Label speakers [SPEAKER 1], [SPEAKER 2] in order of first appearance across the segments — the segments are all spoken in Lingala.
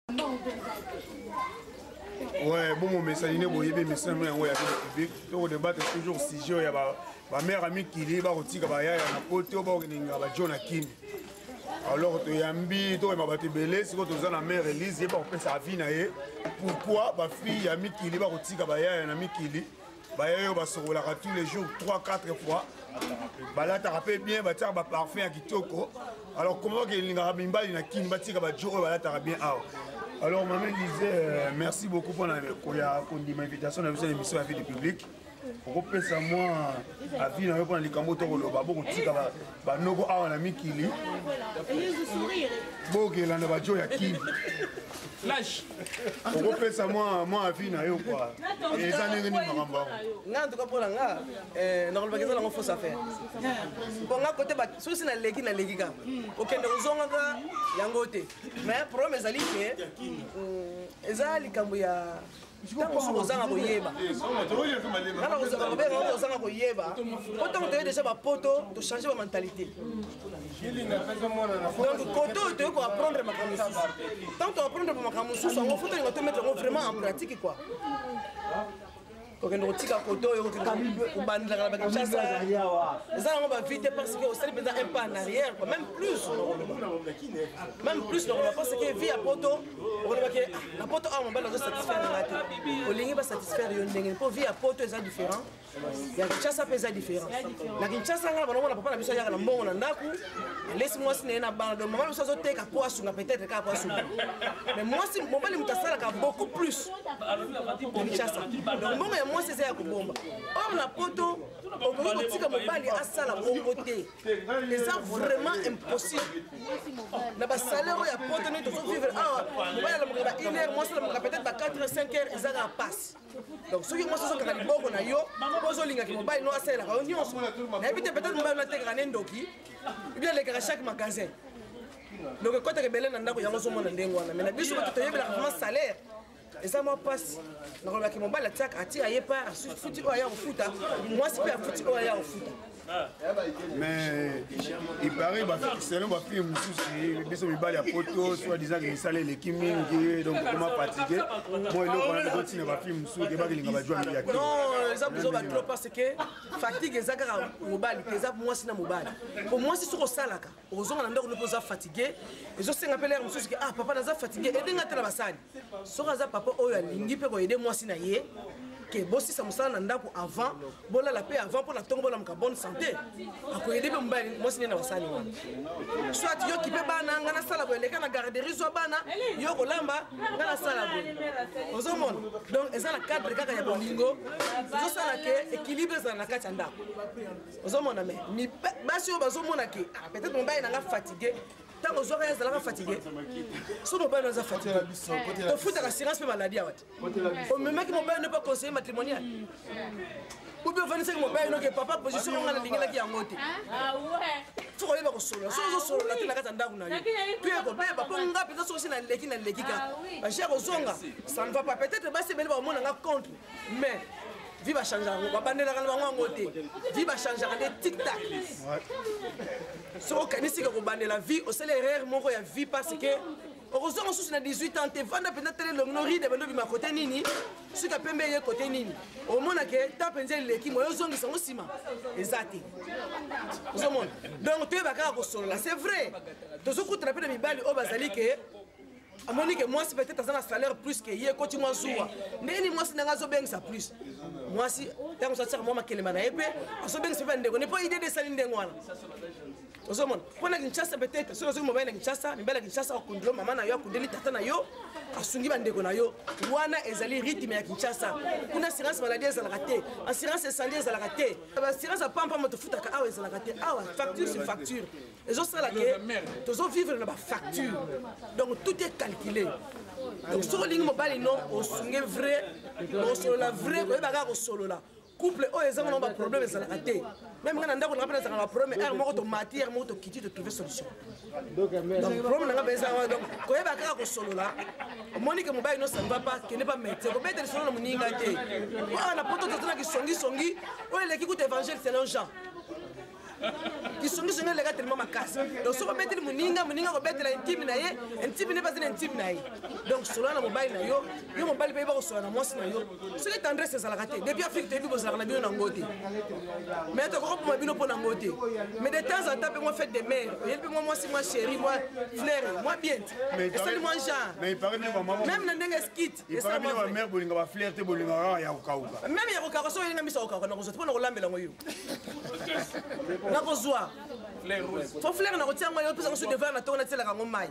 [SPEAKER 1] Ouais, bon momesani nde boyebi émission no yango ya vie publique tokodebatre toujours sujet oyo ya bamare ya mikili bakotika bayaya na poto bakokeninga bajo na kini. Alors toyambi, tokoyamba bato ebele. Sikoyo toza na mare Elise, ye bakopesa avis na ye pourquoi bafille ya mikili bakotika bayaya na mikili, bayaya oyo basokolaka tous les jours 3 4 fois, balataka mpe bien, batiaka baparfum ya kitoko. Alors comment bakelingaka mibali na kini batika bajo oyo balataka bien awa? Alors mama Elise, merci beaucoup mpona koya kondima invitation na biso na émission ya vie du public. Okopesa mwa avis na yo mpona likambo to koloba bokotika banoko awa na mikili, bokelanda bajo ya kini. Okopesa mwa avis na yo kua, eza ndenge nini makambo yango?
[SPEAKER 2] Nga en tout cas, mpona nga, nakolobaka eza nango fausse affaire. Mpo nga kote soki naleki kaka okende kozongaka yango te. Mais problème ezali ke eza likambo ya ntango mosusu kozanga koyeba. Nga nakobenga kozanga koyeba, po ntango toye déjà bapoto, tochange bamentalité. Donc kote oyo toye koapprendre makambo mosusu, ntango toapprendre makambo mosusu yango, faut tolinga tomettre yango vraiment en pratique quoi. Kokende kotika kote oyo kobandelaka na bakinshasa eza yango bavie te, parce que osali mpenza un pas en arrière quoi, même plus nakoloba, même plus nakoloba, parce que vie ya poto, okoloba ke na poto awa mobali azosatisfaire nanga te. Olingi basatisfaire yo ndenge? Mpo vie ya poto eza différent ya Kinshasa mpe eza différent na Kinshasa. Nga na bango na papa na biso ayaka na mbongo na ndako, alesi mwasi na ye na bana. Donc mama na biso azoteka po asunga, peut-être kaka po asunga, mais mwasi, mobali moto asalaka beaucoup plus na Kinshasa. Donc mbongo ya mwasi eza ya kobomba. Or na poto okoki kotika mobali asala bongo te, eza vraiment impossible na basalaire oyo ya poto. Ndenge tozovivre awa, mobali alamukaka ba 1 heure, mwasi alamukaka peut-être ba 4 heures, 5 heures, eza kaka pasi. Donc soki mwasi ozokanga liboko na yo mpo ozolingaki mobali no asalelaka yo nyonso, nayebi te, peut-être mobali no atekaka ne ndoki bien, alekaka chaque magasin, donc ekɔtaka ebele na ndako yango ozomona ndenge wana. Mais na biso bato toyebelaka vraiment salaire, eza mwa mpasi. Nakolobaki mobali atiaka atia ye pa afuti oyo aya kofuta, mwasi mpe afuti oyo aya kofuta.
[SPEAKER 1] Mais il paraît, selon bafille mosusu, biso mibali ya poto, soit disant ke misala eleki mingi, donc okoma fatigue. Mo eloko wana tokotina bafille mosusu ke bakelinga bajwa ya.
[SPEAKER 2] Non, eza buzoba trop, parce que fatigue eza kaka mobali te, eza mwasi na mobali. Po mwasi soki osalaka, okozonga na ndako mpe oza fatigue, ezosenga mpe lere mosusu ke ah papa, naza fatigue, edenga te na basali. Soki aza papa oyo alingi mpe koaider mwasi na ye ke bosisa mosala na ndako avant bolala, mpe avant mpo na ntongo bolamuka bonne santé, akoaider mpe mobali mwasi nde na basali wana. Soit yo kipe bana, nga nasala boye, eleka na garderie, zwa bana, yo kolamba, nga nasala boye, ozomona. Donc eza na cadre kaka ya bolingo, ezosala ke équilibre ezala na kati ya ndako, ozomona. Mais basi oyo bazomona ke ah, peut-être mobali na nga fatigue, ntango ozwaka ye azalaka fatigue. So mobali no aza fatigue, tofutaka assurance mpe maladie awa te. Omemaki mobali no mpe conseiller matrimonial ou bien ofandisaki mobali no ke papa, position nga nalingelaki yango te. Faut koyeba kosolola. So ozosolola te na kati ya ndako na yo, mpe ekobeba. Mpo nga mpenza soki osi naleki, naleki kaka baje kozonga, ça ne va pas. Peut-être basi ebele bakomona nga contre, mais vie bachangeaka yango, babandelaka na bango yango te. Vie bachangeaka nde tic tac. Soki okanisi ke kobandela vie, osali erreur moko ya vie, parce que okozonga mosusu na 18 ans te. Vanda mpenza, tele elongi no ride bando obima kote nini, suka pembe eye kote nini, omona ke ta mpenza eleki moyo ozongisa yango nsima eza te, ozomona. Donc toyeba kaka kosolola. C'est vrai, tozokutana mpe na mibali oyo bazali ke amoni ke mwasi peut-être aza na salaire plus ke ye, ekoti mwa zuwa. Ndenge nini mwasi ndenge azobengisa plus mwasi, ntango mosu atiaka mwa makelema na ye mpe azobengisa mpe bandeko ne mpo idée esali ndenge wana, ozomona. Mpo na Kinshasa, peut-être soki ozoki mobali na Kinshasa, mibali ya Kinshasa akundeli mama na yo, akundeli tata na yo, asungi bandeko na yo. Wana ezali rythme ya Kinshasa. Kuna assurance maladie ezalaka te, assurance incendie ezalaka te, baassurance ya pampamba tofutaka awa ezalaka te. Awa facture sur facture, ezosala ke tozovivre na bafacture, donc tout est calculé. Donc soki olingi mobali no osunge vrai, osolola vrai, koyeba kaka kosolola, couple oyo ezanga nango baproblème ezalaka te. Même nga na ndako nanga mpe nazalaka na baproblème, heure moko tomati, heure moko tokiti, totrouve solution. Donc problème nanga mpe ezanga. Donc koyeba kaka kosolola. Omoni ke mobali no ça ne va pas, kende pa médecin, kobeta lisolo na moninga te. Oyo na poto toza na kisongisongi oyo eleki kuta évangile selon Jean. Kisongisongi eleka tellement makasi. Donc soki obeteli moninga, moninga akobetela intime na ye, intime ne baza na intime na ye. Donc solola na mobali na yo, yo mobali mpe yeba kosolola na mwasi na yo. Soki tendresse ezalaka te, depuis Afrique toyebi bozalaka na bino na ngo te. Mais tokoki koboma bino mpo na ngo te. Mais de temps en temps mpe mwa fête de mère, oyebi mpe mwa mwasi mwa chérie, mwa fleur, mwa bien. Esali mwa genre.
[SPEAKER 1] Mais il paraît bien maman.
[SPEAKER 2] Même na ndenge skit.
[SPEAKER 1] Il paraît bien ba mère bolinga ba fleur te bolinga kaka ya kokauka.
[SPEAKER 2] Même ya kokauka soki oyelinga miso ya kokauka nakozwa te mpo na kolambela yango yo. Nakozwa. Fo fleur nakotia yango yo opesa yango sur devant na tongo natielaka yango mai.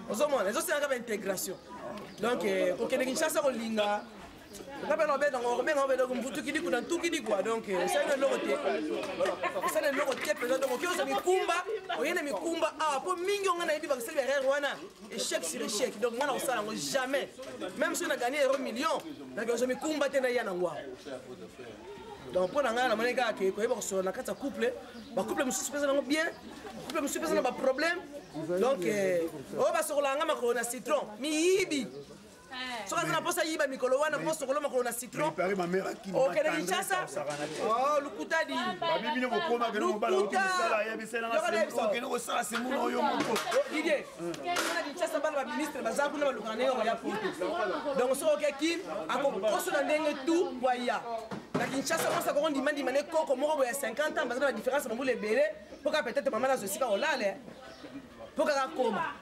[SPEAKER 2] Ozomona ezosenga kaka intégration. Donc eh, kokende Kinshasa kolinga nga mpe naobenga ngo okobenga ngo donc mvutukidi kuna ntukidi kua donc eh, osali na eloko te osali eloko te mpenza donc okoki ozwa mikumba oye na mikumba awa mpo mingi onga nayebi bakosali baerreur wana échec sur échec donc nga nakosala yango jamais même soki na gagne euro million nakozwa mikumba te naya nango awa donc mpo na ngai namoni kaka ke koyeba kosolola na kati ya couple bacouple mosusu mpenza nango bien couple mosusu mpenza na baproblème donc eh, oyo basokolaka nga makolo na citron miyibi soki aza na mposa ayiba mikolo wana mpo sokolo makolo na citron okende kinshasa oh, lokuta di didie na kinshasa bana baministre baza kuna balukaka ndenge koya poto donc soki oke kin akokoso na ndenge tout po aya na kinshasa mwasi akoko ndimandima ne koko moko boye ya 50 ans baza na badifférence bambula ebele mpo kaka peut-être mama nazo esika kolala mpo kaka koma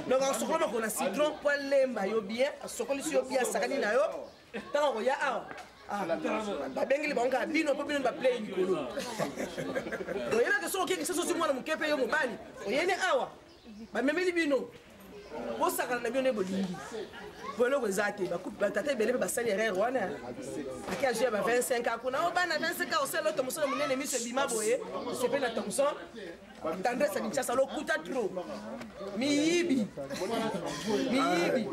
[SPEAKER 2] donc asokola makolo na citron mpo alemba yo bien asokolisi yo bien asakani na yo ntango akoya awa ah, babengeli bango kaka bino mpo bino baplay likolo oyebaka soki okeki sosi osi mwana moke mpe yo mobali oyeni awa bamemeli bino bosakana na bino nde bolingi po eloko eza te batata ebele mpe basali erreur wana ake azwi ya ba 25 ans kuna o bana 25 ans osala loto mosolo monene miso ebima boye osepeli na thomson Tendresse ya Kinshasa lokuta trop. Miyibi. Miyibi.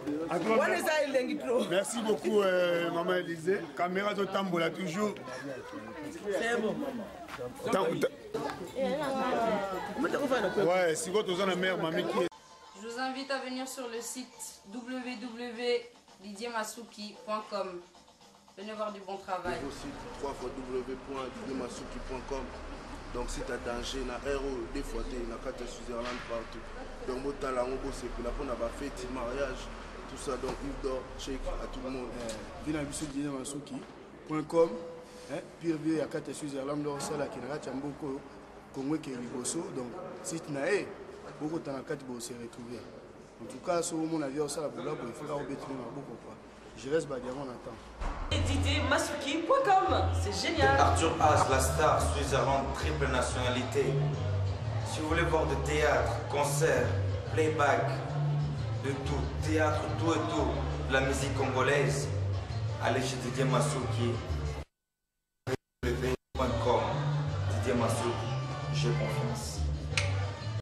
[SPEAKER 2] Wana eza elengi trop.
[SPEAKER 1] Merci beaucoup euh, maman Elysée. Caméra zo tambola toujours.
[SPEAKER 2] C'est bon.
[SPEAKER 1] Ouais, sikoyo toza na mère mami qui
[SPEAKER 3] Je vous invite à venir sur le site www.didiermasuki.com. Venez voir du bon travail.
[SPEAKER 4] Nouveau site www.didiermasuki.com. Donc site à danger na heure oyo deux fois te na kati ya Switzerland partout. Donc botala yango bosepela mpona ba feti mariage tout ça donc Yves d'or check à tout le monde.
[SPEAKER 5] Eh, vina biso didiermasuki.com eh, pire vie ya kati ya Switzerland osalaki na kati ya mboka oyo Congo ekei liboso donc site na ye bokota na kati bose retrouver. En tout cas soki omona vie osala bolamu il faut kaka obeteli maboko quoi. Je reste Badiamant Nathan.
[SPEAKER 6] DidierMasuki.com, c'est génial.
[SPEAKER 7] Arthur As, la star Switzerland, triple nationalité. Si vous voulez voir de théâtre, concert, playback, de tout, théâtre, tout et tout, de la musique congolaise, allez chez Didier Masuki. www.com Didier Masuki, j'ai confiance.